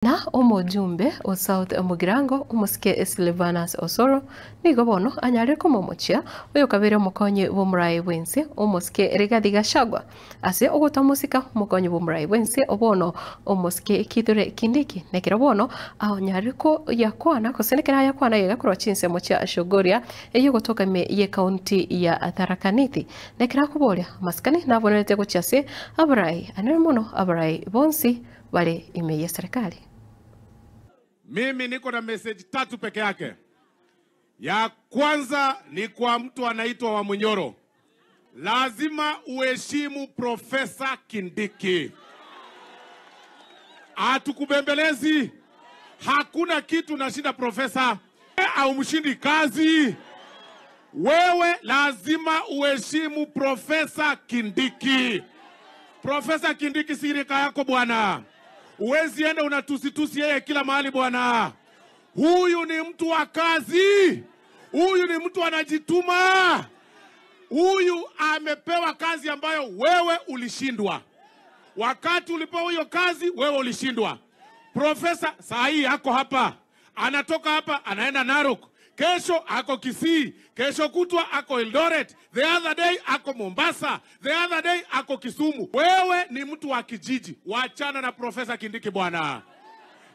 Na omujumbe o South Mugirango omusike Silvanus Osoro nigo bono anyare komomochia oyo kabere omokonyi bw'omorai bwense omusike Rigathi Gachagua ase ogotamusika omokonyi bw'omorai bwense obono omusike Kithure Kindiki nekero bono anyare ko yakwana kosenekera yakwana yegakorwa chinsemo chia Shogoria eyo gotoka me ye county ya Tharaka Nithi nekera kuboria maskani nabonerete gochiase abarai anere mono abarai bonsi wale ime ya serikali. Mimi niko na message tatu peke yake. Ya kwanza ni kwa mtu anaitwa Wamunyoro. Lazima uheshimu Profesa Kindiki. Hatukubembelezi. Hakuna kitu nashinda profesa au mshindi kazi. Wewe lazima uheshimu Profesa Kindiki. Profesa Kindiki si rika yako bwana. Uwezi enda unatusitusi yeye kila mahali bwana. Huyu ni mtu wa kazi. Huyu ni mtu anajituma. Huyu amepewa kazi ambayo wewe ulishindwa. Wakati ulipewa hiyo kazi wewe ulishindwa. Profesa saa hii ako hapa. Anatoka hapa anaenda Narok. Kesho ako Kisii, kesho kutwa ako Eldoret, the other day ako Mombasa, the other day ako Kisumu. Wewe ni mtu wa kijiji, wachana na Profesa Kindiki bwana.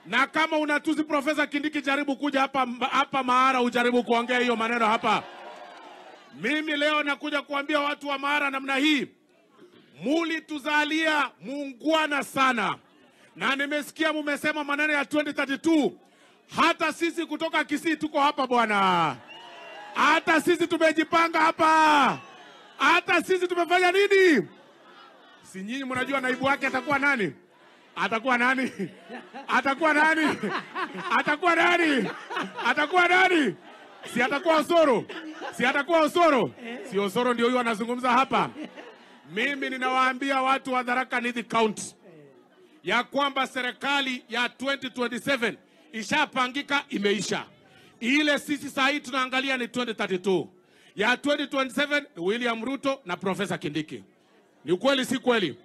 Na kama unatusi Profesa Kindiki, jaribu kuja hapa hapa Mahara ujaribu kuongea hiyo maneno hapa. Mimi leo nakuja kuambia watu wa Mahara namna hii. Mulituzalia muungwana sana. Na nimesikia mumesema maneno ya 2032. Hata sisi kutoka Kisii tuko hapa bwana. Hata sisi tumejipanga hapa. Hata sisi tumefanya nini? Si nyinyi mnajua naibu wake atakuwa nani? Atakuwa nani? Atakuwa nani? Atakuwa nani? Atakuwa nani? Si atakuwa Osoro? Si atakuwa Osoro? Si Osoro ndio huyu anazungumza hapa. Mimi ninawaambia watu wa Tharaka Nithi County ya kwamba serikali ya 2027 ishapangika, imeisha. Ile sisi saa hii tunaangalia ni 2032. Ya 2027 William Ruto na Profesa Kindiki. Ni ukweli si kweli?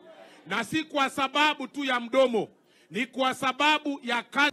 Na si kwa sababu tu ya mdomo, ni kwa sababu ya kazi.